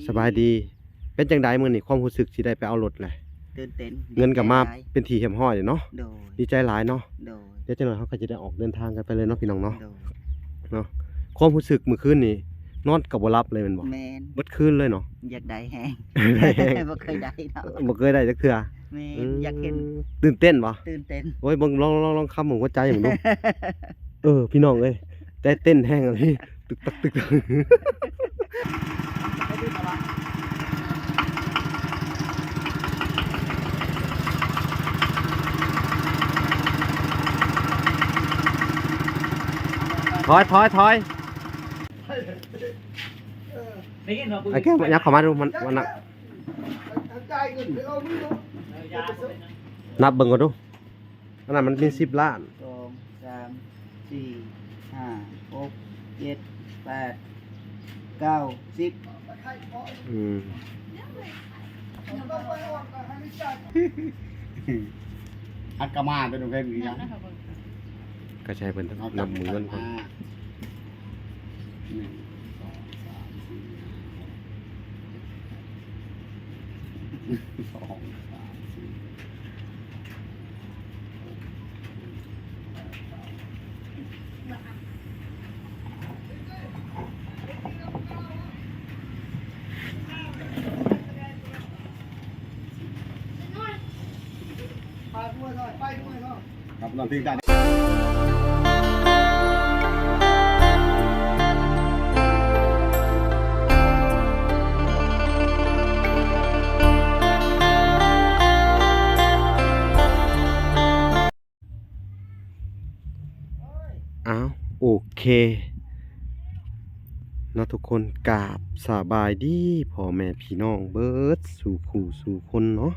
ສະບາຍດີ. ເປັນຈັ່ງໃດມື້ນີ້ ຄວາມຮູ້ສຶກຊິໄດ້ໄປເອົາລົດແຫຼະ? ຕື່ນເຕັ້ນ. ເງິນກໍມາເປັນທີ່ຮຽບຮ້ອຍແລ້ວເນາະ. ໂດຍ. ດີໃຈຫຼາຍເນາະ. ໂດຍ. ດຽວຈັກໜ້ອຍເຮົາກໍຈະໄດ້ອອກເດີນທາງກັນໄປເລີຍເນາະ ພີ່ນ້ອງເນາະ. ໂດຍ. ເນາະ ຄວາມຮູ້ສຶກມື້ຄືນນີ້ ນອນກໍບໍ່ຫຼັບເລີຍແມ່ນບໍ່? ແມ່ນ. ເບິດຄືນເລີຍເນາະ. ຢາກໄດ້ແຮງ. ໄດ້ແຮງ. ບໍ່ເຄີຍໄດ້ເນາະ. ບໍ່ເຄີຍໄດ້ຈັກເທື່ອ. ແມ່ນ. ອືມ. ຢາກເຫັນ. ຕື່ນເຕັ້ນບໍ່? ຕື່ນເຕັ້ນ. ໂອ້ຍ ເບິ່ງ ລອງ ລອງ ລອງຄຳເບິ່ງຫົວໃຈເບິ່ງດູ. ເອີ ພີ່ນ້ອງເອີຍ ໃຈເຕັ້ນແຮງອີ່ຫຼີ ຕຶກຕັກ ຕຶກຕັກ. ຖອຍ ຖອຍ ຖອຍ. ໄອ້ແກ້ວ ຍັບເຂົ້າມາດູ ມັນ ມັນໜັກ. ນັບເບິ່ງກ່ອນດູ. ອັນນັ້ນມັນມີສິບລ້ານ. ສອງ ສາມ ສີ່ ຫ້າ ຫົກ ເຈັດ ແປດ ເກົ້າ ສິບ. ອືມ. ອັດກະມາເປັນເພິ່ນອີຫຍັງ? ກໍໃຊ້ເພິ່ນນັບມືເງິນກ່ອນ. ໜຶ່ງ ສອງ ສາມ ສີ່ ຫ້າ ຫົກ ເຈັດ ແປດ ເກົ້າ ສິບ ໜຶ່ງ ສອງ ສາມ ສີ່ ຫ້າ ຫົກ ເຈັດ ແປດ ເກົ້າ ສິບ. ອ້າວ ໂອເຄເນາະທຸກຄົນ. ກາບສະບາຍດີພໍ່ແມ່ພີ່ນ້ອງເບິດສູ່ຄູ່ສູ່ຄົນເນາະ.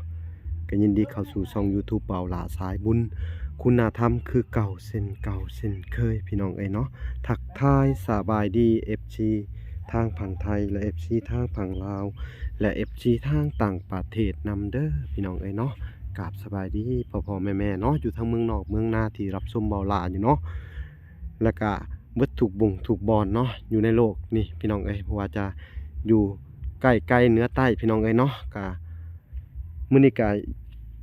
ກໍຍິນດີເຂົ້າສູ່ຊ່ອງ YouTube ບ່າວຫຼ້າສາຍບຸນ ຄຸນນະທຳຄືເກົ່າເຊັ່ນເກົ່າເຊັ່ນເຄີຍ ພີ່ນ້ອງເອີຍເນາະ. ທັກທາຍສະບາຍດີ ເອັຟຊີ ທາງຝັ່ງໄທ ແລະ ເອັຟຊີ ທາງຝັ່ງລາວ ແລະ ເອັຟຊີ ທາງຕ່າງປະເທດນຳເດີ ພີ່ນ້ອງເອີຍເນາະ. ກາບສະບາຍດີພໍ່ໆແມ່ໆເນາະ ຢູ່ທາງເມືອງນອກເມືອງນາທີ່ຮັບຊົມບ່າວຫຼ້າຢູ່ເນາະ ແລ້ວກະເບິດທຸກບ່ອນທຸກບ່ອນເນາະ ຢູ່ໃນໂລກນີ້ ພີ່ນ້ອງເອີຍ ບໍ່ວ່າຈະຢູ່ໃກ້ໄກເໜືອໃຕ້ ພີ່ນ້ອງເອີຍເນາະ. ກະ ມື້ນີ້ກະ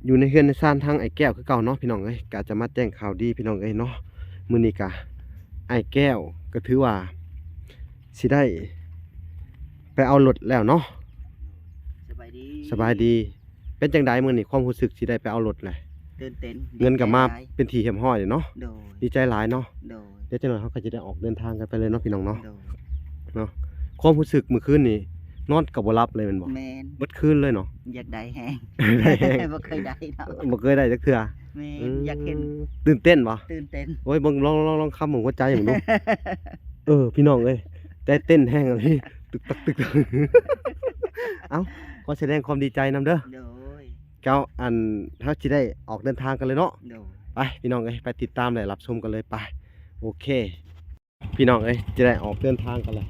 ຢູ່ໃນເຮືອນໃນຊານທາງອ້າຍແກ້ວຄືເກົ່າເນາະ ພີ່ນ້ອງເອີຍ. ກະຈະມາແຈ້ງຂ່າວດີ ພີ່ນ້ອງເອີຍເນາະ. ມື້ນີ້ກະອ້າຍແກ້ວກໍຖືວ່າຊິໄດ້ໄປເອົາລົດແລ້ວເນາະ. ສະບາຍດີ ສະບາຍດີ. ເປັນຈັ່ງໃດມື້ນີ້ ຄວາມຮູ້ສຶກຊິໄດ້ໄປເອົາລົດແຫຼະ? ຕື່ນເຕັ້ນ. ເງິນກໍມາເປັນທີ່ຮຽບຮ້ອຍແລ້ວເນາະ. ໂດຍ. ດີໃຈຫຼາຍເນາະ. ໂດຍ. ດຽວຈັກໜ້ອຍເຮົາກໍຈະໄດ້ອອກເດີນທາງກັນໄປເລີຍເນາະ ພີ່ນ້ອງເນາະ. ໂດຍ. ເນາະ ຄວາມຮູ້ສຶກມື້ຄືນນີ້ ນອນກໍບໍ່ຫຼັບເລີຍແມ່ນບໍ່? ແມ່ນ. ເບິດຄືນເລີຍເນາະ. ຢາກໄດ້ແຮງ. ໄດ້ແຮງ. ບໍ່ເຄີຍໄດ້ເນາະ. ບໍ່ເຄີຍໄດ້ຈັກເທື່ອ. ແມ່ນ. ອືມ. ຢາກເຫັນ. ຕື່ນເຕັ້ນບໍ່? ຕື່ນເຕັ້ນ. ໂອ້ຍ ເບິ່ງ ລອງ ລອງ ລອງຄຳເບິ່ງຫົວໃຈເບິ່ງດູ. ເອີ ພີ່ນ້ອງເອີຍ ໃຈເຕັ້ນແຮງອີ່ຫຼີ ຕຶກຕັກ ຕຶກຕັກ. ເອົ້າ ຂໍສະແດງຄວາມດີໃຈນຳເດີ. ໂດຍ. ເຈົ້າ ອັນ ເຮົາຊິໄດ້ອອກເດີນທາງກັນເລີຍເນາະ. ໂດຍ. ໄປ ພີ່ນ້ອງເອີຍ ໄປຕິດຕາມ ແລະ ຮັບຊົມກັນເລີຍ. ໄປ ໂອເຄ ພີ່ນ້ອງເອີຍ ຈະໄດ້ອອກເດີນທາງກັນແລ້ວ.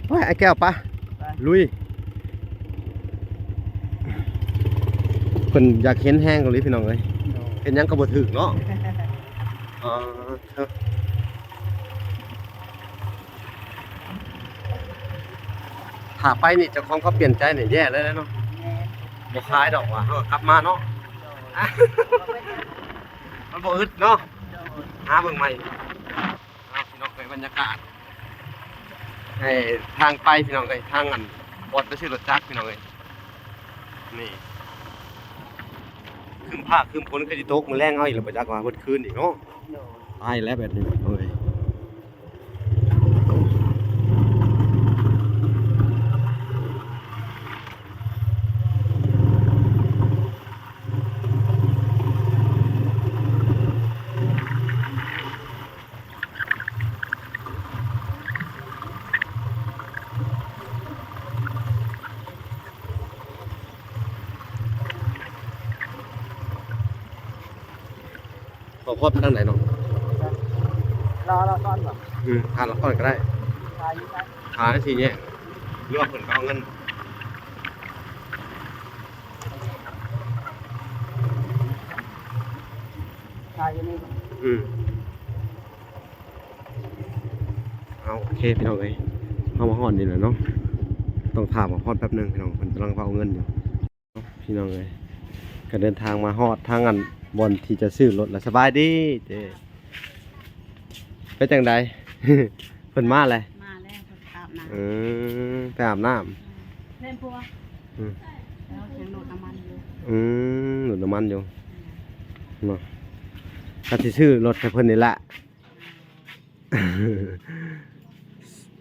ໄປ ອ້າຍແກ້ວ ໄປ ໄປ ລຸຍ. ເພິ່ນຢາກເຫັນແຮງອີ່ຫຼີ ພີ່ນ້ອງເອີຍ. ໂດຍ. ເຫັນຫຍັງກໍບໍ່ຖືກເນາະ. ອໍ ເທີ ຖ້າໄປນີ້ເຈົ້າຂອງເຂົາປ່ຽນໃຈນີ້ແຍ່ເລີຍເນາະ. ແມ່ນ. ບໍ່ຂາຍດອກວ່າ ເຮົາກໍກັບມາເນາະ. ໂດຍ. ມັນບໍ່ອຶດເນາະ. ໂດຍ. ຫາເບິ່ງໃໝ່. ເອົາ ພີ່ນ້ອງເອີຍ ບັນຍາກາດ ໃຫ້ທາງໄປ ພີ່ນ້ອງເອີຍ ທາງອັນບ່ອນໄປຊື້ລົດຈັກ ພີ່ນ້ອງເອີຍ. ນີ້ ຄຶ້ມຟ້າຄຶ້ມຝົນ ຄືຊິຕົກມື້ແລງເອົາອີກແລ້ວ ບໍ່ຈັກວ່າເບິດຄືນອີກເນາະ. ໂດຍ. ຕາຍແລ້ວແບບນີ້ ໂອ້ຍ. ເຂົ້າພອດໄປທາງໃດເນາະ? ລໍ ລໍຊ້ອນບໍ່? ອືມ ຖ້າລໍຊ້ອນກໍໄດ້. ຖ້າຢູ່ໃສ? ຖ້າໃນສີ່ແຍກ ຫຼືວ່າເພິ່ນກໍເອົາເງິນ. ຖ້າຢູ່ນີ້ບໍ່? ອືມ. ເອົາ ໂອເຄ ພີ່ນ້ອງເອີຍ ເຮົາມາຮອດນີ້ແລ້ວເນາະ. ຕ້ອງຖ້າໝໍພອນແປັບໜຶ່ງພີ່ນ້ອງ ເພິ່ນກຳລັງເອົາເງິນຢູ່. ພີ່ນ້ອງເອີຍ ກໍເດີນທາງມາຮອດທາງອັນບ່ອນທີ່ຈະຊື້ລົດລະ. ສະບາຍດີເຈ້ ເປັນຈັ່ງໃດ? ເພິ່ນມາແລ້ວ ມາແລ້ວ ເພິ່ນອາບນ້ຳ. ອືມ ໄປອາບນ້ຳ. ແມ່ນຜົວ. ອືມ ເອົາເຄື່ອງດູດນ້ຳມັນຢູ່. ອືມ ດູດນ້ຳມັນຢູ່ເນາະ. ກໍຊິຊື້ລົດໃຫ້ເພິ່ນນີ້ແຫຼະ.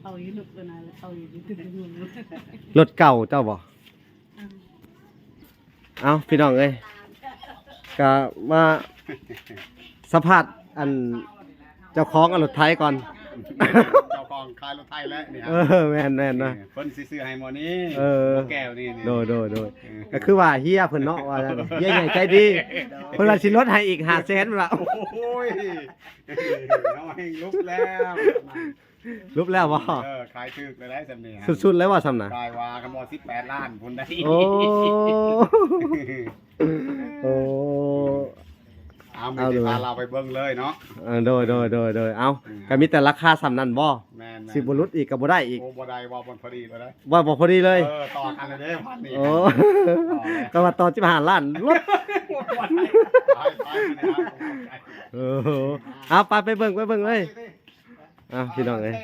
ເອົາຢູ່ເນາະ ເພິ່ນນະ ເອົາຢູ່. ລົດເກົ່າເຈົ້າບໍ່? ເອົາ ພີ່ນ້ອງເອີຍ ກະມາສຳພາດອັນເຈົ້າຂອງອັນລົດໄຖກ່ອນ. ເຈົ້າຂອງຂາຍລົດໄຖແຫຼະນີ້. ເອີ ແມ່ນໆ ເນາະ ເພິ່ນຊິຊື້ໃຫ້ໝໍນີ້. ເອີ ໝໍແກ້ວນີ້. ໂດຍໆໆ ເອີ ກໍຄືວ່າເຮຍເພິ່ນເນາະ ວ່າເຮຍໃຫຍ່ໃຈດີ ເພິ່ນວ່າຊິລົດໃຫ້ອີກຫ້າແສນ ວ່າ. ໂອ້ຍ ເຮົາແຮ່ງຫຼຸບແລ້ວ. ຫຼຸບແລ້ວບໍ່? ເອີ ຂາຍຖືກເລີຍໄດ໋ຊ່ຳນີ້. ສຸດໆ ເລີຍວ່າຊ່ຳນະ ຂາຍວ່າກັນບໍ່ ສິບແປດລ້ານພຸ້ນໄດ໋. ໂອ້ ໂອ້ ເອົາ ມີແຕ່ພາລາວໄປເບິ່ງເລີຍເນາະ. ເອີ ໂດຍໆໆ ເອົາ ອືມ ກໍມີແຕ່ລາຄາຊ່ຳນັ້ນບໍ່? ແມ່ນໆ ຊິບໍ່ຫຼຸດອີກກໍບໍ່ໄດ້ອີກ. ໂອ້ ບໍ່ໄດ້ ເວົ້າບໍ່ພໍດີເລີຍ ເວົ້າບໍ່ພໍດີເລີຍ. ເອີ ຕໍ່ກັນເລີຍເດ້ ບາດນີ້. ໂອ້ ກໍວ່າຕໍ່ສິບຫ້າລ້ານ ຫຼຸດ. ໄປໆ ເອີ ເອົາ ໄປ ໄປເບິ່ງ ໄປເບິ່ງເລີຍ. ອ້າວ ພີ່ນ້ອງເອີຍ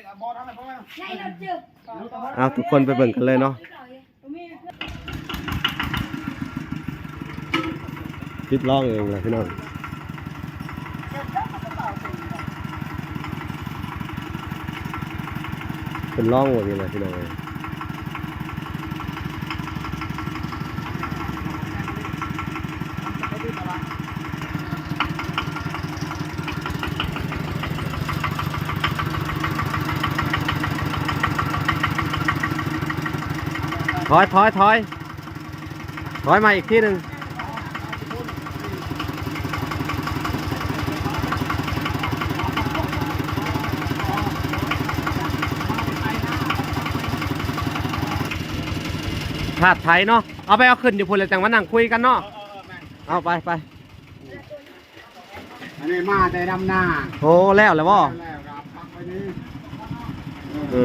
ອ້າວ ທຸກຄົນໄປເບິ່ງກັນເລີຍເນາະ. ຕິດລອງເອງລະພີ່ນ້ອງ ເປັນລອງເອງລະພີ່ນ້ອງເອີຍ. ຖອຍ ຖອຍ ຖອຍ ຖອຍມາອີກທີໜຶ່ງ. ທາດໄຖເນາະ ເອົາໄປເອົາຂຶ້ນຢູ່ພຸ້ນ ແລ້ວຈັ່ງມານັ່ງຄຸຍກັນເນາະ. ເອົາໄປ ໄປ. ອັນນີ້ມາແຕ່ດຳນາ. ໂອ້ ແລ້ວແລ້ວບໍ່? ແລ້ວກໍປັກໄວ້ນີ້. ເອີ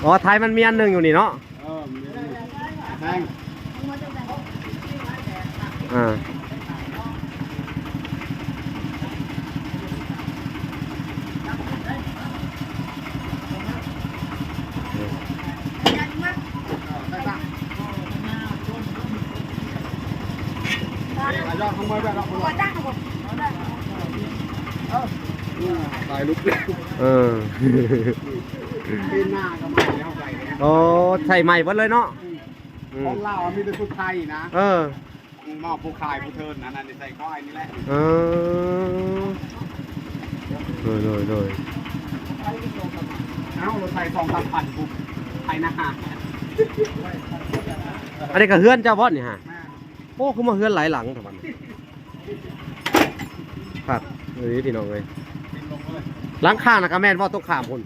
ອໍ ໄຖມັນມີອັນໜຶ່ງຢູ່ນີ້ເນາະ. ເອີ ມີແຊງ ອ່າ ເອີ ໂອ້ ໃສ່ໃໝ່ເບິດເລີຍເນາະ. ອືມ ອືມ ຂອງລາວມີແຕ່ຜູ້ໄທນະ. ເອີ ມອບຜູ້ຂາຍຜູ້ເທີນ ອັນນັ້ນໃສ່ຄວາຍນີ້ແຫຼະ. ເອີ ໂດຍ ໂດຍ ໂດຍ. ເອົາ ລົດໄຖສອງສາມພັນພຸ້ນ ໄຖນາ. ອັນນີ້ກໍເຮືອນເຈົ້າບໍ່ນີ້ຫາ? ແມ່ນ. ໂອ້ ຄືມາເຮືອນຫຼາຍຫຼັງແທ້ບັດນີ້. ຄັກອີ່ຫຼີພີ່ນ້ອງເອີຍ. ຫຼັງຄານະກະແມ່ນບໍ່ ຕົງຂ້າມພຸ້ນ?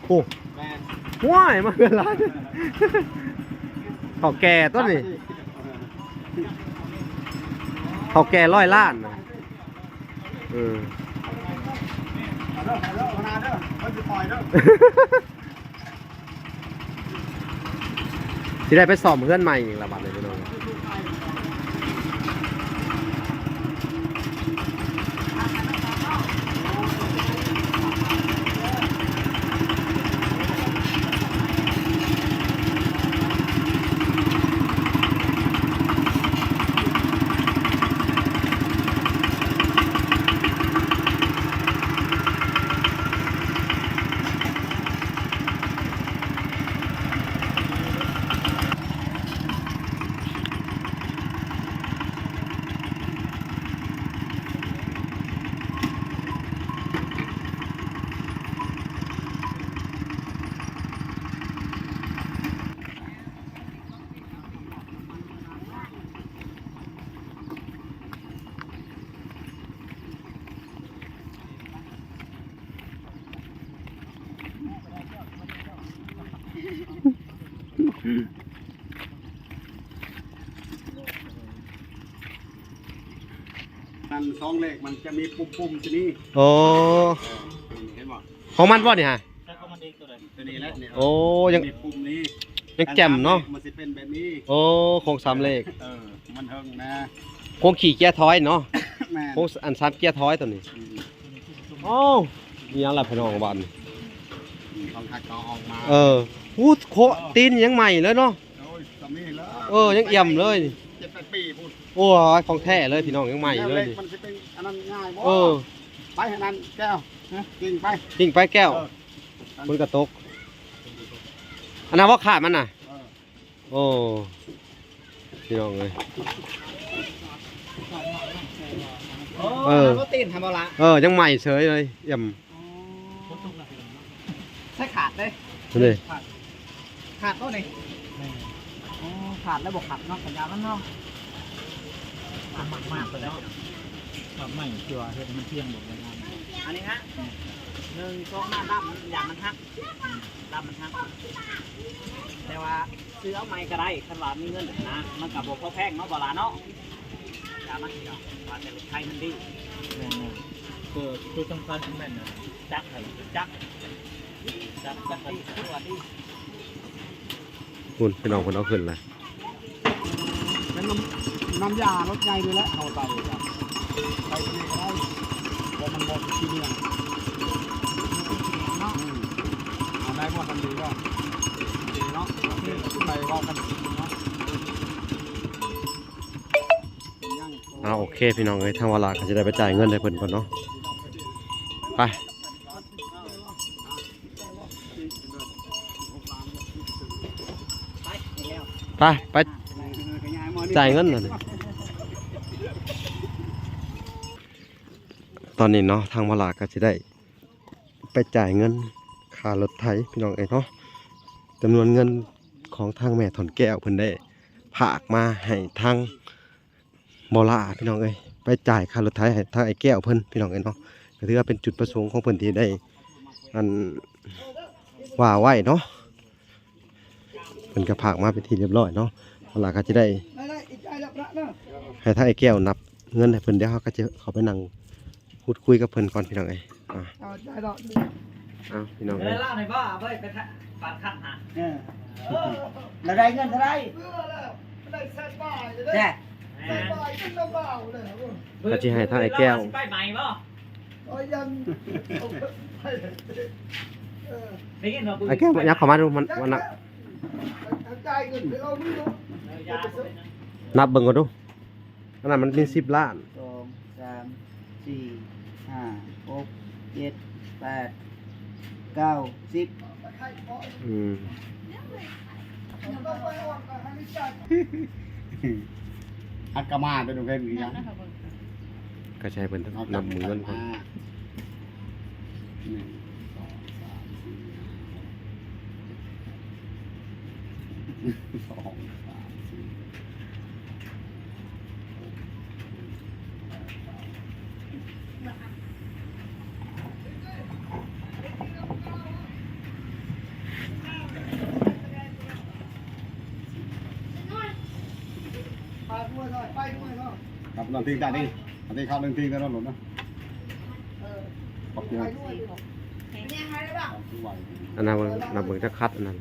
ໂອ້ ແມ່ນ. ໂອ້ຍ ມາເຮືອນຫຼາຍ ເຖົ້າແກ່ຕົວນີ້ ເຖົ້າແກ່ຮ້ອຍລ້ານນະ. ເອີ ເດີ ເດີ ເດີ ເພິ່ນຊິປ່ອຍເດີ. ຊິໄດ້ໄປສ້ອມເຮືອນໃໝ່ອີກລະບັດນີ້ພີ່ນ້ອງ. ນັ້ນ ສອງເລກມັນຈະມີປຸ່ມໆ ທີ່ນີ້ ໂອ້ ເອີ ເຫັນບໍ່? ຂອງມັນບໍ່ນີ້ຫະ? ຂອງມັນເອງໂຕໃດ? ໂຕນີ້ແຫຼະນີ້ ໂອ້ ຍັງ ມີປຸ່ມນີ້ ຍັງແຈ່ມເນາະ ມັນຊິເປັນແບບນີ້ ໂອ້ ໂຄງສາມເລກ ເອີ ມັນເທິງນະ ໂຄງຂີ້ເກຍຖອຍເນາະ ແມ່ນ ໂຄງ ອັນ ສາມເກຍຖອຍໂຕນີ້ ອືມ ໂອ້ ມີຫຍັງລະພີ່ນ້ອງບາດນີ້ ອືມ ຂອງຄັກກໍອອກມາ ເອີ ໂອ້ ໂຄ ຕີນຍັງໃໝ່ເລີຍເນາະ ໂອ້ຍ ສ່ຳນີ້ເລີຍ ເອີ ຍັງອ່ຽມເລີຍ ເຈັດແປດປີພຸ້ນ ໂອ້ຍ ຂອງແທ້ເລີຍພີ່ນ້ອງ ຍັງໃໝ່ເລີຍນີ້ ມັນຊິເປັນອັນນັ້ນງ່າຍບໍ່? ເອີ ໄປອັນນັ້ນແກ້ວ ກິ້ງໄປ ກິ້ງໄປແກ້ວ ເອີ ຝົນກໍຕົກ ອັນນັ້ນບໍ່ຂາດມັນນະ ເອີ ໂອ້ ພີ່ນ້ອງເອີຍ ເອີ ເອີ ຍັງໃໝ່ເສີຍເລີຍ ອ່ຽມ ໃສ່ຂາດເດ້ ນີ້ ຂາດ ຂາດບໍ່ນີ້? ແມ່ນ ອໍ ຂາດແລ້ວບໍ່ຂັດເນາະ ສັນຍານມັນເນາະ ມັນມັກມາກເລີຍເນາະ ມັກໄມ້ທີ່ວ່າເຮັດໃຫ້ມັນພຽງບໍ່ໄດ້ງາມ ອັນນີ້ຮະ ໜຶ່ງ ສອງ ມາດຳ ຢານມັນຫັກ ດຳມັນຫັ້ນ ແຕ່ວ່າຊື້ເອົາໃໝ່ກໍໄດ້ ຄັນວ່າມີເງິນນະ ມັນກໍບໍ່ພໍແພງເນາະ ບໍ່ຫຼາເນາະ ຢ່າມັນ ວ່າແຕ່ລົດໄຖມັນດີ ແມ່ນໆ ຄື ຄືສຳຄັນແມ່ນຈັກຫັ້ນ ຈັກ ຈັກ ຈັກດີ ຄືວ່າດີ ພຸ້ນ ພີ່ນ້ອງເພິ່ນເອົາຂຶ້ນລະ ແມ່ນນ້ຳ ນ້ຳຢາລົດໃຫຍ່ນີ້ແຫຼະ ເຮົາໃສ່ ໃສ່ຕົວນີ້ກໍໄດ້ ເພາະມັນບໍ່ຂີ້ເໜືອງ ເນາະ ອືມ ເອົາໄດ້ບໍ່ ທຳດີບໍ່ ໂອເຄເນາະ ໂອເຄ ໄປເວົ້າກັນເນາະ ເອົາ ໂອເຄ ພີ່ນ້ອງເອີຍ ທາງວາລາກໍຊິໄດ້ໄປຈ່າຍເງິນໃຫ້ເພິ່ນກ່ອນເນາະ ໄປ ໄປ ໄປ ຈ່າຍເງິນ ຕອນນີ້ເນາະ ທາງວາລາກໍຊິໄດ້ໄປຈ່າຍເງິນຄ່າລົດໄຖ ພີ່ນ້ອງເອີຍເນາະ ຈຳນວນເງິນຂອງທາງແມ່ຖອນແກ້ວເພິ່ນໄດ້ຝາກມາໃຫ້ທາງ ບໍ່ຫຼ້າ ພີ່ນ້ອງເອີຍ ໄປຈ່າຍຄ່າລົດໄຖໃຫ້ທາງອ້າຍແກ້ວເພິ່ນ ພີ່ນ້ອງເອີຍເນາະ ກໍຖືວ່າເປັນຈຸດປະສົງຂອງເພິ່ນທີ່ໄດ້ ອັນ ວ່າໄວ້ເນາະ ເພິ່ນກໍຝາກມາເປັນທີ່ຮຽບຮ້ອຍເນາະ ແລ້ວກໍຈະໄດ້ໃຫ້ທາງອ້າຍແກ້ວນັບເງິນໃຫ້ເພິ່ນ ດຽວເຮົາກໍຈະເຂົ້າໄປນັ່ງ ພູດຄຸຍກັບເພິ່ນກ່ອນ ພີ່ນ້ອງເອີຍ ອ່າ ເອົາໃຈດອກ ເອົາ ພີ່ນ້ອງເອີຍ ເອີ ລາວໃນບ້າເວີຍ ໄປທະ ປານຄັນຫາ ເອີ ລະໄດ້ເງິນເທົ່າໃດ? ເອີ ລະໄດ້ແສນປາຍເດ້ ແສນປາຍ ເປັນລະບ່າວເດ້ ກໍຊິໃຫ້ທາງອ້າຍແກ້ວ ຊິໄປໃໝ່ບໍ່? ໂອ້ຍ ຍັງ ເອີ ໄອ້ແກ້ວ ຍັບເຂົ້າມາດູ ມັນ ມັນໜັກ ຈ່າຍເງິນໃຫ້ເຮົານີ້ເນາະ ເອີ ຢ່າ ນັບເບິ່ງກ່ອນດູ. ອັນນັ້ນມັນມີສິບລ້ານ ສອງ ສາມ ສີ່ ຫ້າ ຫົກ ເຈັດ ແປດ ເກົ້າ ສິບ ອືມ ອັດກະມາເດີ ເພິ່ນອີຫຍັງ ກະໃຊ້ເພິ່ນນັບມືເງິນກ່ອນ ໜຶ່ງ ສອງ ສາມ ສີ່ ຫ້າ ຫົກ ສອງ ສາມ ສີ່ ຄັບ ນອນທິງຕານີ້ ອັນນີ້ເຂົ້າໜຶ່ງທິງແລ້ວນອນລົງນະ ປັບເປັນ ອັນນັ້ນເບິ່ງ ນັບເບິ່ງຈັກຄັດ ອັນນັ້ນ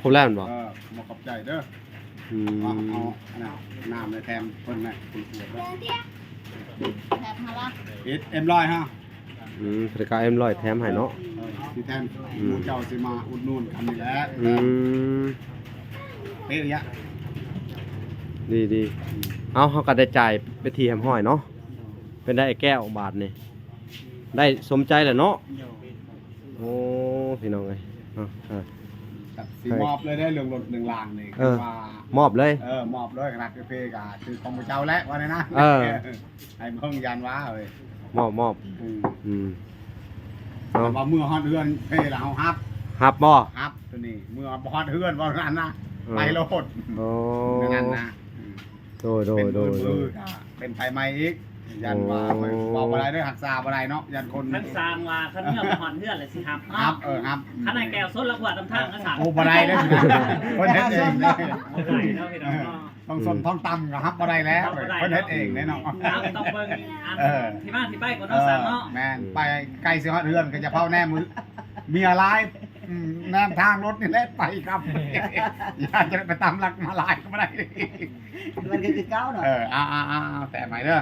ຄົບແລ້ວແມ່ນບໍ່? ເອີ ຂໍຂອບໃຈເດີ ອືມ ເອົາ ເອົາອັນນັ້ນ ນ້ຳໄປແຖມເພິ່ນແຫຼະ ຄົນປວດ ແຖມຫາລະ ເອັມຮ້ອຍຫາ ອືມ ເພິ່ນກໍເອັມຮ້ອຍແຖມໃຫ້ເນາະ ເອີ ຊິແຖມ ອືມ ໝູ່ເຈົ້າຊິມາອຸດໜູນກັນນີ້ແຫຼະ ອືມ ເປັນລະຍະ ດີໆ ເອົາ ເຮົາກໍໄດ້ຈ່າຍເປັນທີ່ຮຽບຮ້ອຍເນາະ ເປັນໄດ້ແກ້ວບາດນີ້ ໄດ້ສົມໃຈແລ້ວເນາະ ໂອ້ ພີ່ນ້ອງເອີຍ ເອົາ ອ່າ ກໍຊິມອບເລີຍເດ້ ເລື່ອງລົດເລື່ອງລາງນີ້ ເອີ ຄືວ່າມອບເລີຍ ເອີ ມອບເລີຍ ຂະໜາດເພກະຖືຂອງໝູ່ເຈົ້າແຫຼະ ວ່າແນວນັ້ນ ເອີ ໃຫ້ເບິ່ງຢ້ານວ່າເອີຍ ມອບ ມອບ ອືມ ອືມ ເນາະ ວ່າເມື່ອຮອດເຮືອນເພລະເຮົາຮັບ ຮັບບໍ່? ຮັບໂຕນີ້ ເມື່ອບໍ່ຮອດເຮືອນ ວ່ານັ້ນນະ ເອີ ໄປໂລດ ໂອ້ ແນວນັ້ນນະ ອືມ ໂດຍ ໂດຍ ໂດຍ ເປັນໄຟໄໝ້ອີກ ຢ້ານວ່າ ໂອ້ ເວົ້າບໍ່ໄດ້ເດີ ຮັກສາບໍ່ໄດ້ເນາະ ຢ້ານຄົນ ຄັນຊ່າງວ່າ ຄັນເມື່ອບໍ່ຮອດເຮືອນແລ້ວຊິຮັບເນາະ ຮັບ ເອີ ຮັບ ຄັນໃຫ້ແກ້ວຊົນລະຂວດນຳທາງນະ ໂອ້ ບໍ່ໄດ້ເດີ ເພິ່ນເຮັດເອງເດີ ບໍ່ໄດ້ເນາະ ພີ່ນ້ອງເນາະ ຕ້ອງຊົນທ້ອງຕ່ຳກໍຮັບບໍ່ໄດ້ແລ້ວ ເພິ່ນເຮັດເອງເດ້ເນາະ ເຮົາກໍຕ້ອງເບິ່ງອັນ ເອີ ທີ່ມາທີ່ໄປກ່ອນເນາະ ເອີ ຊ່າງເນາະ ແມ່ນ ໄປໄກຊິຮອດເຮືອນກໍຈະເຝົ້າແນມ ເມຍຫຼາຍ ອືມ ແນມທາງລົດນີ້ແຫຼະ ໄປກັບ ຢ້ານຈະໄດ້ໄປຕາມຫຼັກມາລາຍກໍບໍ່ໄດ້ ມັນຄືເກົ່າເນາະ ເອີ ເອົາໆໆ ແຕະໃໝ່ເດີ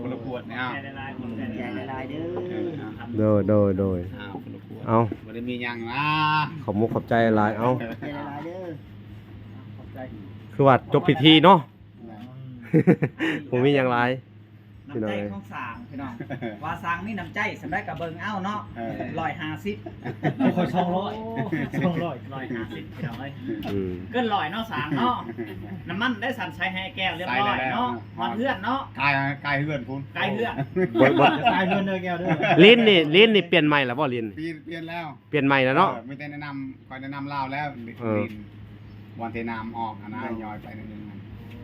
ຄົນລະຂວດນີ້ ເອົາ ຂອບໃຈຫຼາຍໆ ຂອບໃຈຫຼາຍໆເດີ ເອີ ເອົາ ໂດຍ ໂດຍ ໂດຍ ເອົາ ຄົນລະຂວດ ເອົາ ບໍ່ໄດ້ມີຫຍັງນະ ຂອບມຸກຂອບໃຈຫຼາຍ ເອົາ ຂອບໃຈຫຼາຍໆເດີ ຂອບໃຈ ຄືວ່າຈົບພິທີເນາະ ແມ່ນ ບໍ່ມີຫຍັງຫຼາຍ ນ້ຳໃຈຂອງຊ່າງພີ່ນ້ອງ ວ່າຊ່າງມີນ້ຳໃຈສ່ຳໃດກໍເບິ່ງເອົາເນາະ ເອີ ຮ້ອຍຫ້າສິບ ໂອ້ ຂ້ອຍສອງຮ້ອຍ ສອງຮ້ອຍ ຮ້ອຍຫ້າສິບ ພີ່ນ້ອງເອີຍ ອືມ ເກີນຮ້ອຍເນາະຊ່າງເນາະ ນ້ຳມັນໄດ້ສັ່ນໃສ່ໃຫ້ແກ້ວຮຽບຮ້ອຍເນາະ ຮອດເຮືອນເນາະ ກາຍ ກາຍເຮືອນພຸ້ນ ກາຍເຮືອນ ບໍ່ ບໍ່ ກາຍເຮືອນເດີແກ້ວເດີ ລິ້ນນີ້ ລິ້ນນີ້ປ່ຽນໃໝ່ແລ້ວບໍ່? ລິ້ນ ປ່ຽນ ປ່ຽນແລ້ວ ປ່ຽນໃໝ່ແລ້ວເນາະ ເອີ ມີແຕ່ແນະນຳ ຂ້ອຍແນະນຳລາວແລ້ວ ເອີ ດິນ ບ່ອນທີ່ນ້ຳອອກຫັ້ນນະ ໂດຍ ຍ້ອຍໄປໜ້ອຍໜຶ່ງ ໂ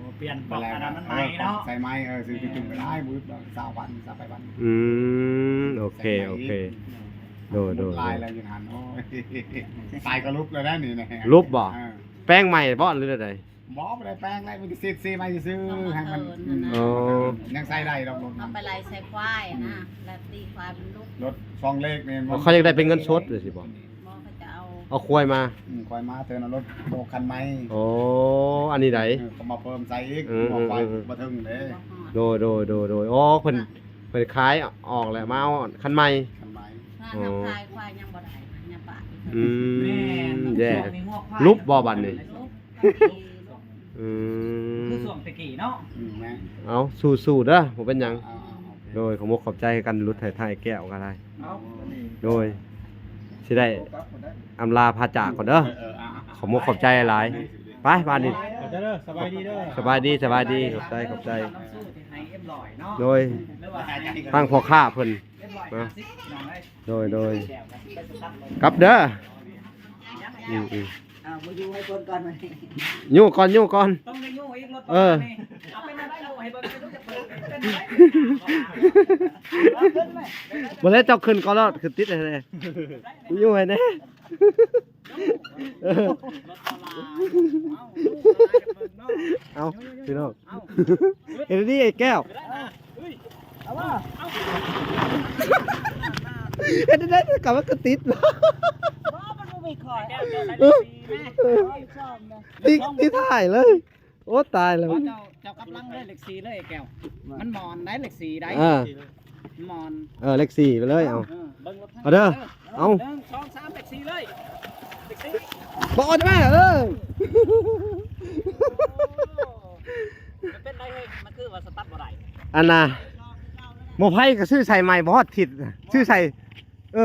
ອ້ ປ່ຽນປ໊ອກອັນນັ້ນມັນໃໝ່ເນາະ ເອີ ປ໊ອກໃສ່ໃໝ່ ເອີ ຊື້ຈຸ່ມກໍໄດ້ ບໍ່ ຊາວພັນ ຊາວປາຍພັນ ອືມ ໂອເຄ ໂອເຄ ໂດຍ ໂດຍ ຫຼາຍແລ້ວຢູ່ຫັ້ນ ໂອ້ຍ ຕາຍກໍລຸບແລ້ວນະນີ້ນະ ລຸບບໍ່? ເອີ ແປງໃໝ່ບໍ່ ຫຼືແນວໃດ? ບໍ່ ບໍ່ໄດ້ແປງແລ້ວ ມີແຕ່ສີດສີໃໝ່ຊື່ໆ ໃຫ້ມັນ ເອີ ຍັງໃຊ້ໄດ້ດອກລົດ ເອົາໄປໄລ່ໃສ່ຄວາຍນະ ອືມ ແລ້ວຕີຄວາຍມັນລຸກ ລົດສອງເລກນີ້ ເຂົາຢາກໄດ້ເປັນເງິນສົດຈັ່ງຊີ້ບໍ່? ບໍ່ ເຂົາຈະເອົາ ເອົາຄວາຍມາ ອືມ ຄວາຍມາ ເຕີມເອົາລົດໂບກຄັນໃໝ່ ໂອ້ ອັນນີ້ໃດ ເອີ ເຂົາມາເພີ່ມໃສ່ອີກ ອືມ ຄວາຍ ອືມ ບໍ່ເຖິງເດ້ ບໍ່ຮອດ ໂດຍ ໂດຍ ໂດຍ ໂດຍ ອໍ ເພິ່ນ ເພິ່ນຂາຍອອກແລ້ວ ມາເອົາຄັນໃໝ່ ຄັນໃໝ່ ຖ້າ ອໍ ເຮົາຂາຍຄວາຍຍັງບໍ່ໄດ້ ຍັງປະ ອືມ ແມ່ນ ແຍ່ ລຸບບໍ່ບັດນີ້? ອືມ ຄືຊ່ວງແຕ່ກີ້ເນາະ ອືມ ແມ່ນ ເອົາ ສູ້ໆເດີ ບໍ່ເປັນຫຍັງ ເອົາໆໆ ໂດຍ ຂອບມຸກຂອບໃຈກັນ ຫຼຸດໃຫ້ທ້າຍແກ້ວກໍໄດ້ ເອົາ ໂດຍ ຊິໄດ້ອຳລາພາຈາກກ່ອນເດີ ເອີໆໆ ຂອບມຸກຂອບໃຈຫຼາຍ ໄປບາດນີ້ ຂອບໃຈເດີ ສະບາຍດີເດີ ສະບາຍດີ ສະບາຍດີ ຂອບໃຈ ຂອບໃຈ ໂດຍ ທາງພໍ່ຄ້າເພິ່ນ ເນາະ ໂດຍ ໂດຍ ກັບເດີ ອືມໆ ອ້າວ ບໍ່ຢູ່ໃຫ້ຄົນກ່ອນ ບາດນີ້ ຍູ້ກ່ອນ ຍູ້ກ່ອນ ຕ້ອງໄດ້ຍູ້ອີກ ລົດ ເອີ ປະມານນີ້ ເອົາໄປແນວໃດ ເອົາໃຫ້ເບິ່ງ ບໍ່ໄດ້ ເຈົ້າຂຶ້ນກ່ອນໂລດ ຂຶ້ນຕິດໃຫ້ແດ່ ຍູ້ໃຫ້ແດ່ ເອີ ເອົາ ພີ່ນ້ອງ ເຮັດດີໄອ້ແກ້ວ ເອົາມາ ເຮັດໄດ້ ກະວ່າກະຕິດ ບໍ່ ມັນບໍ່ມີຂ້ອຍ ຕິດ ຕິດທ້າຍເລີຍ ໂອ້ ຕາຍແລ້ວ ເຈົ້າ ເຈົ້າກັບຫຼັງເລີຍ ເລກສີ່ເລີຍໄອ້ແກ້ວ ມັນໝໍ່ນໄດ໋ ເລກສີ່ໄດ໋ ເອີ ໝໍ່ນ ເອີ ເລກສີ່ໄປເລີຍ ເອົາ ເອີ ເບິ່ງລົດ ເອົາເດີ ເອົາ ໜຶ່ງ ສອງ ສາມ ເລກສີ່ເລີຍ ເລກສີ່ ບໍ່ອອກຈາກມາ ເອີ ມັນເປັນໄດ໋ເຮີ້ຍ ມັນຄືວ່າສະຕາດບໍ່ໄດ້ ອັນນ່າ ໝໍ້ໄຟກໍຊື້ໃສ່ໃໝ່ ບໍ່ຮອດທິດ ຊື້ໃສ່ ເອີ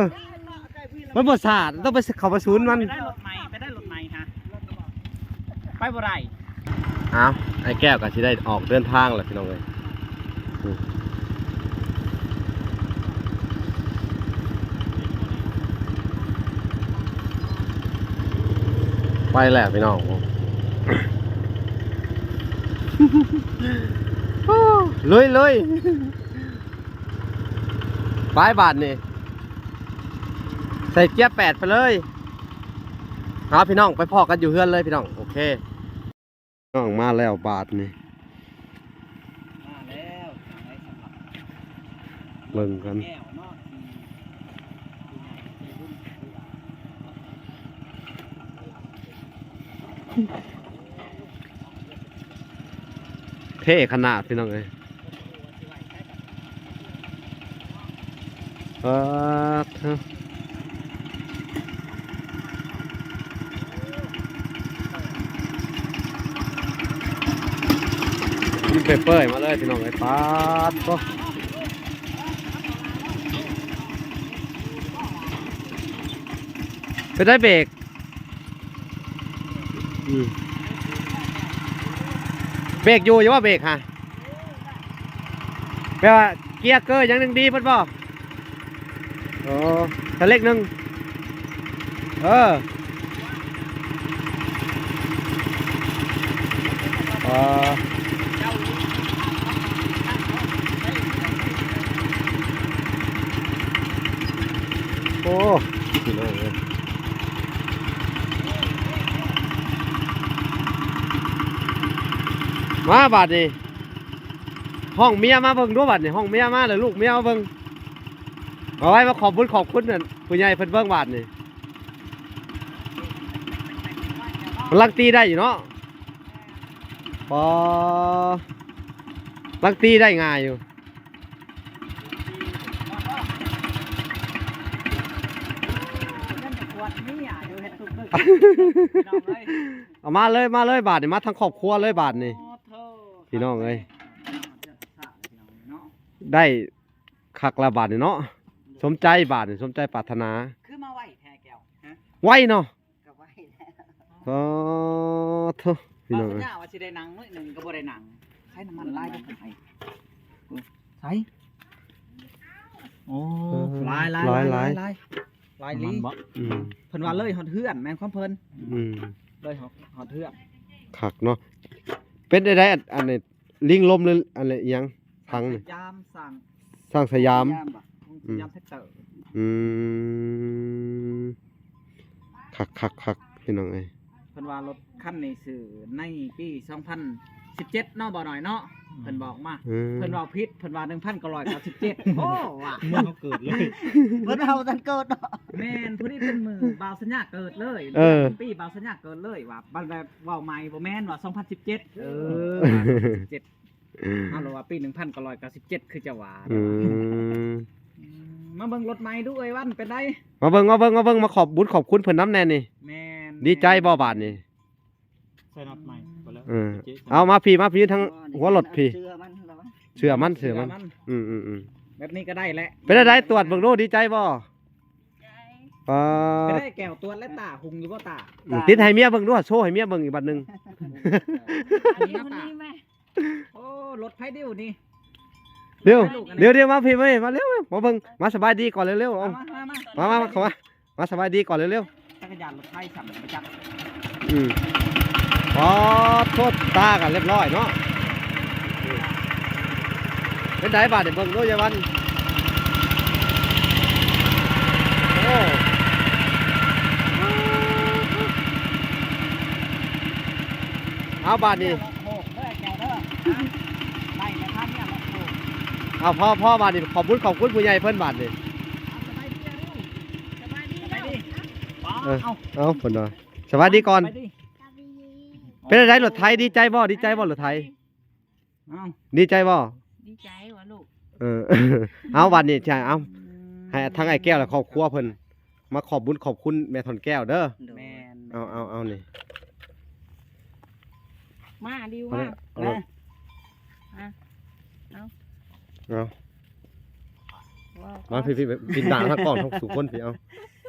ມັນບໍ່ສາດ ຕ້ອງໄປເຂົ້າໄປສູນມັນ ໄປໄດ້ລົດໃໝ່ ໄປໄດ້ລົດໃໝ່ຫາ ໄປບໍ່ໄດ້ ອ້າວ ໄອ້ແກ້ວກໍຊິໄດ້ອອກເດີນທາງແລ້ວພີ່ນ້ອງເອີຍ ໄປແລ້ວພີ່ນ້ອງ ລຸຍໆ ໄປບາດນີ້ ໃສ່ເກຍແປດໄປເລີຍ ເອົາ ພີ່ນ້ອງ ໄປພໍ້ກັນຢູ່ເຮືອນເລີຍພີ່ນ້ອງ ໂອເຄ ນ້ອງມາແລ້ວບາດນີ້ ມາແລ້ວ ເບິ່ງກັນ ແກ້ວເນາະ ເທ່ຂະໜາດ ພີ່ນ້ອງເອີຍ ປາດໂທ້ ຍິງເປີຍໆມາເລີຍ ພີ່ນ້ອງເອີຍ ປາດໂທ້ ເປັນໄດເບກ? ອືມ ເບຣກຢູ່ ຢູ່ບໍ່ເບຣກຫະ? ແປວ່າເກຍເກີຍັງຍັງດີເພິ່ນບໍ່? ໂອ້ ສະເລັກໜຶ່ງ ເອີ ອໍ ໂອ້ ພີ່ນ້ອງເອີຍ ມາບາດນີ້ ຮ້ອງເມຍມາເບິ່ງດູ ບາດນີ້ຮ້ອງເມຍມາ ແລ້ວລູກເມຍມາເບິ່ງ ເອົາໄວ້ມາຂອບບຸນຂອບຄຸນນັ້ນ ຜູ້ໃຫຍ່ເພິ່ນເບິ່ງບາດນີ້ ກຳລັງຕີໄດ້ຢູ່ເນາະ ອໍ ກຳລັງຕີໄດ້ງ່າຍຢູ່. ເອົາມາເລີຍ ມາເລີຍບາດນີ້ ມາທັງຄອບຄົວເລີຍບາດນີ້ ໂອ້ໂທ້ ພີ່ນ້ອງເອີຍ ໄດ້ຄັກລະບາດນີ້ເນາະ ສົມໃຈບາດນີ້ ສົມໃຈປາດຖະໜາ ຄືມາໄວແທ້ແກ້ວ ຮະ ໄວເນາະ ກໍໄວແລ້ວ ອໍ ໂທ້ ພີ່ນ້ອງເອີຍ ວ່າຊິໄດ້ນັ່ງໜ້ອຍໜຶ່ງກໍບໍ່ໄດ້ນັ່ງ ໃຊ້ນ້ຳມັນຫຼາຍ ໃສ່ ໂອ້ ເອີ ຫຼາຍ ຫຼາຍ ຫຼາຍ ຫຼາຍ ຫຼາຍ ຫຼາຍ ຫຼາຍ ຫຼາຍ ອືມ ເພິ່ນວ່າເລີຍຮອດເຮືອນ ແມ່ນຄວາມເພິ່ນ ອືມ ເລີຍຮອດ ຮອດເຮືອນ ຄັກເນາະ ເປັນໄດ້ ອັນ ອັນນີ້ ລິງລົມ ຫຼື ອັນນີ້ ອີຫຍັງ ຖັງນີ້ ສາມ ສ້າງ ສ້າງສະຫຍາມ ສະຫຍາມບໍ່? ອືມ ສະຫຍາມແທັກເຕີ ອືມ ຄັກໆໆ ພີ່ນ້ອງເອີຍ ເພິ່ນວ່າລົດຄັນນີ້ຊື້ໃນປີສອງພັນສິບເຈັດເນາະ ບໍ່ໜ້ອຍເນາະ ເພິ່ນບອກມາ ເອີ ເພິ່ນເວົ້າຜິດ ເພິ່ນວ່າໜຶ່ງພັນເກົ້າຮ້ອຍເກົ້າສິບເຈັດ ໂອ້ ວ່າ ມື້ເຮົາເກີດເລີຍ ເພິ່ນເຮົາທັນເກີດເນາະ ແມ່ນ ພໍດີເປັນມື້ບ່າວສັນຍາເກີດເລີຍ ເອີ ເດືອນປີບ່າວສັນຍາເກີດເລີຍ ວ່າ ບັດແລ້ວເວົ້າໃໝ່ ບໍ່ແມ່ນວ່າສອງພັນສິບເຈັດ ເອີ ວ່າສອງພັນສິບເຈັດ ເຮົາລະວ່າປີໜຶ່ງພັນເກົ້າຮ້ອຍເກົ້າສິບເຈັດ ຄືເຈົ້າວ່າ ອືມ ອືມ ມາເບິ່ງລົດໃໝ່ດູ ເອີຍວັນ ເປັນໃດ? ມາເບິ່ງ ມາເບິ່ງ ມາເບິ່ງ ມາຂອບບຸນຂອບຄຸນເພິ່ນນຳແດ່ນີ້ ແມ່ນ ດີໃຈບໍ່ບາດນີ້? ໃສ່ນັອດໃໝ່ ເອີ ເອົາມາພີ້ ມາພີ້ ທາງຫົວລົດພີ້ ເສື້ອມັນລະ ເສື້ອມັນ ເສື້ອມັນ ອືມໆໆ ແບບນີ້ກໍໄດ້ແຫຼະ ເປັນໃດ ຕວດເບິ່ງດູ ດີໃຈບໍ່? ປາ ເປັນໃດແກ້ວ ຕວດແລ້ວຕາ ຮຸ່ງຢູ່ບໍ່ຕາ? ອືມ ຕິດໃຫ້ເມຍເບິ່ງດູ ໂຊໃຫ້ເມຍເບິ່ງອີກບາດໜຶ່ງ ອັນນີ້ ໂອ້ ລົດໃຜດິວນີ້ ເລັວ ເລັວໆ ມາພີ້ ມາ ມາເລັວ ມາເບິ່ງ ມາສະບາຍດີກ່ອນເລັວໆ ເອົາ ມາ ມາ ມາ ມາ ມາ ເຂົ້າມາ ມາສະບາຍດີກ່ອນເລັວໆ ຈັກກະຍານລົດໄຟຊ້ຳບໍ່ຈັກ ອືມ ປາດໂທ ຕາກັນຮຽບຮ້ອຍເນາະ ເປັນໃດບາດນີ້ ເບິ່ງດູຍາຍວັນ ໂອ້ ເອົາບາດນີ້ ໂອ້ ເດີແກ້ວເດີ ໄລ່ແລ້ວພາເມຍມາໂອ້ ເອົາ ພໍ ພໍບາດນີ້ ຂອບບຸນຂອບຄຸນຜູ້ໃຫຍ່ເພິ່ນບາດນີ້ ເອົາ ສະບາຍດີເດີ ສະບາຍດີ ເອີ ເອົາ ເອົາເພິ່ນວ່າ ສະບາຍດີກ່ອນ ສະບາຍດີ ເປັນໃດ ລົດໄຖ ດີໃຈບໍ່? ດີໃຈບໍ່ ລົດໄຖ? ເອົ້າ ດີໃຈບໍ່? ດີໃຈວ່າລູກ ເອີ ເອົາ ບາດນີ້ ໃຊ່ ເອົາ ອືມ ໃຫ້ທາງອ້າຍແກ້ວ ແລະ ຄອບຄົວເພິ່ນ ມາຂອບບຸນຂອບຄຸນແມ່ທ່ອນແກ້ວເດີ ໂດຍ ແມ່ນ ເອົາ ເອົາ ເອົາ ນີ້ ມາ ດິວ ມາ ເອົາ ມາ ເອົາ ເອົາ ມາ ພີ່ໆ ປິດໜ້າທາງກ້ອງ ທາງສູ່ຄົນ ພີ່ ເອົາ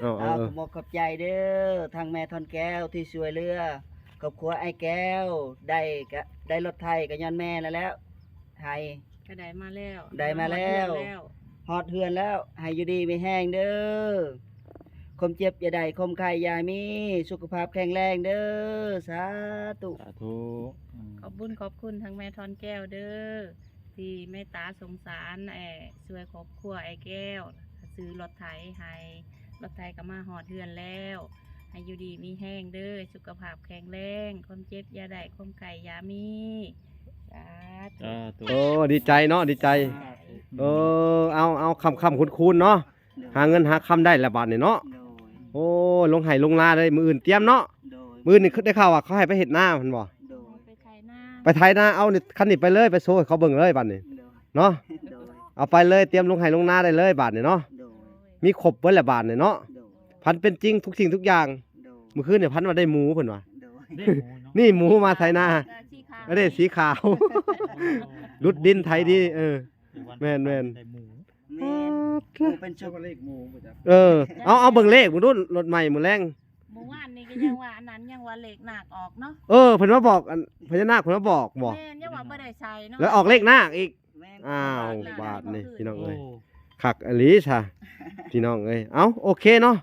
ເອົາ ເອົາ ເອົາ ຂອບອົກຂອບໃຈເດີ ທາງແມ່ທ່ອນແກ້ວທີ່ຊ່ວຍເຫຼືອຄອບຄົວອ້າຍແກ້ວ ໄດ້ກະ ໄດ້ລົດໄຖກະຍ້ອນແມ່ນັ້ນແຫຼະ ໄຖກະໄດ້ມາແລ້ວ ໄດ້ມາແລ້ວ ຮອດເຮືອນແລ້ວ ຮອດເຮືອນແລ້ວ ໃຫ້ຢູ່ດີມີແຮງເດີ ຄວາມເຈັບຢ່າໄດ້ ຄວາມໄຂ້ຢ່າມີ ສຸຂະພາບແຂງແຮງເດີ ສາທຸ ສາທຸ ອືມ ຂອບບຸນຂອບຄຸນທາງແມ່ທ່ອນແກ້ວເດີ ທີ່ເມດຕາສົງສານ ແອ ຊ່ວຍຄອບຄົວອ້າຍແກ້ວ ຊື້ລົດໄຖໃຫ້ ລົດໄຖກໍມາຮອດເຮືອນແລ້ວ ໃຫ້ຢູ່ດີມີແຮງເດີ ສຸຂະພາບແຂງແຮງ ຄວາມເຈັບຢ່າໄດ້ ຄວາມໄຂ້ຢ່າມີ ສາທຸ ສາທຸ ໂອ້ ດີໃຈເນາະ ດີໃຈ ສາທຸ ເອີ ເອົາ ເອົາ ຄ່ຳໆຄູນໆເນາະ ໂດຍ ຫາເງິນຫາຄຳໄດ້ລະບາດນີ້ເນາະ ໂດຍ ໂອ້ ລົງໄຮ່ລົງນາເລີຍ ມື້ອື່ນຕຽມເນາະ ໂດຍ ມື້ອື່ນນີ້ໄດ້ຂ່າວວ່າເຂົາໃຫ້ໄປເຮັດນາແມ່ນບໍ່? ໂດຍ ໄປໄຖນາ ໄປໄຖນາ ເອົານີ້ ຄັນນີ້ໄປເລີຍ ໄປໂຊໃຫ້ເຂົາເບິ່ງເລີຍບາດນີ້ ໂດຍ ເນາະ ໂດຍ ເອົາໄປເລີຍ ຕຽມລົງໄຮ່ລົງນາໄດ້ເລີຍບາດນີ້ເນາະ ໂດຍ ມີຄົບເບິດລະບາດນີ້ເນາະ ໂດຍ ຝັນເປັນຈິງທຸກສິ່ງທຸກຢ່າງ ໂດຍ ມື້ຄືນນີ້ຝັນວ່າໄດ້ໝູເພິ່ນວ່າ ໂດຍ ໄດ້ໝູເນາະ ນີ້ໝູມາໄຖນາ ເອີ ສີຂາວ ເອີ ເດ້ ສີຂາວ ໂອ້ ຫຼຸດດິນໄຖດີ ເອີ ແມ່ນໆ ໄດ້ໝູ ແມ່ນ ໂອ້ ເປັນເຈົ້າເລກໝູບໍ່ຈັກ ເອີ ເອົາ ເອົາເບິ່ງເລກເບິ່ງດູ ລົດໃໝ່ມື້ແລງ ມື້ວານນີ້ກໍຍັງວ່າອັນນັ້ນ ຍັງວ່າເລກນາກອອກເນາະ. ເອີ ເພິ່ນມາບອກ ອັນພະຍານາກເພິ່ນມາບອກບໍ່? ແມ່ນ ຍັງວ່າບໍ່ໄດ້ໃສ່ເນາະ ແລ້ວອອກເລກນາກອີກ. ແມ່ນ ອ້າວ ບາດນີ້ພີ່ນ້ອງເອີຍ ຄັກອີ່ຫຼີຊະ ພີ່ນ້ອງເອີຍ. ເອົ້າ ໂອເຄເນາະ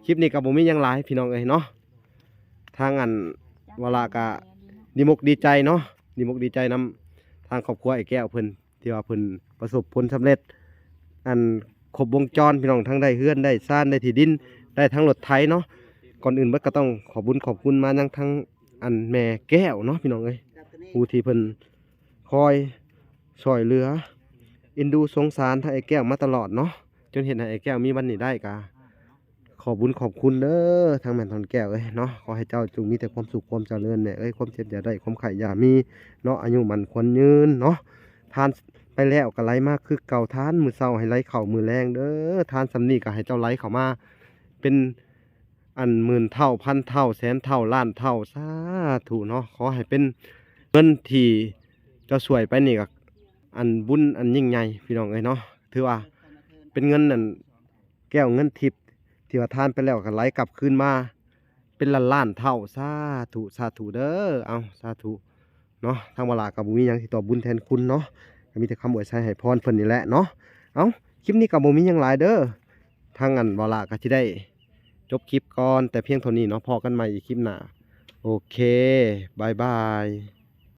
ຄລິບນີ້ກໍບໍ່ມີຫຍັງຫຼາຍພີ່ນ້ອງເອີຍເນາະ. ທາງອັນວາລາກໍດີມົກດີໃຈເນາະ ດີມົກດີໃຈນຳທາງຄອບຄົວອ້າຍແກ້ວເພິ່ນ ທີ່ວ່າເພິ່ນປະສົບຜົນສຳເລັດ ອັນຄົບວົງຈອນພີ່ນ້ອງ ທັງໄດ້ເຮືອນໄດ້ຊານໄດ້ທີ່ດິນ ໄດ້ທັງລົດໄຖເນາະ. ກ່ອນອື່ນເບິດກໍຕ້ອງຂອບບຸນຂອບຄຸນມາຍັງທັງອັນແມ່ແກ້ວເນາະ ພີ່ນ້ອງເອີຍ ຜູ້ທີ່ເພິ່ນຄອຍຊ່ອຍເຫຼືອເອັນດູສົງສານທັງອ້າຍແກ້ວມາຕະຫຼອດເນາະ ຈົນເຮັດໃຫ້ອ້າຍແກ້ວມີວັນນີ້ໄດ້ ກໍ ຂອບບຸນຂອບຄຸນເດີ ທາງແມ່ນທອນແກ້ວເອີຍເນາະ. ຂໍໃຫ້ເຈົ້າຈົ່ງມີແຕ່ຄວາມສຸກຄວາມຈະເລີນແມ່ເອີຍ ຄວາມເຈັບຢ່າໄດ້ ຄວາມໄຂ້ຢ່າມີເນາະ ອາຍຸໝັ້ນຂວັນຍືນເນາະ. ທານໄປແລ້ວກໍໄຫຼມາຄືເກົ່າ ທານມື້ເຊົ້າໃຫ້ໄຫຼເຂົ້າມື້ແລງເດີ ທານສ່ຳນີ້ກໍໃຫ້ເຈົ້າໄຫຼເຂົ້າມາເປັນອັນໝື່ນເທົ່າ ພັນເທົ່າ ແສນເທົ່າ ລ້ານເທົ່າ ສາທຸເນາະ. ຂໍໃຫ້ເປັນເງິນທີ່ເຈົ້າຊ່ວຍໄປນີ້ກໍອັນບຸນອັນຍິ່ງໃຫຍ່ ພີ່ນ້ອງເອີຍເນາະ ຖືວ່າເປັນເງິນອັນ ແກ້ວເງິນທິບທີ່ວ່າທານໄປແລ້ວກໍໄຫຼກັບຄືນມາເປັນລ້ານໆເທົ່າ ສາທຸ ສາທຸເດີ. ເອົາ ສາທຸເນາະ ທາງວາລາກໍບໍ່ມີຫຍັງຊິຕອບບຸນແທນຄຸນເນາະ ກໍມີແຕ່ຄຳອວຍໄຊໃຫ້ພອນເພິ່ນນີ້ແຫຼະເນາະ. ເອົາ ຄລິບນີ້ກໍບໍ່ມີຫຍັງຫຼາຍເດີ ທາງອັນວາລາກໍຊິໄດ້ຈົບຄລິບກ່ອນແຕ່ພຽງເທົ່ານີ້ເນາະ ພໍ້ກັນໃໝ່ອີກຄລິບໜ້າ ໂອເຄ ບາຍບາຍ.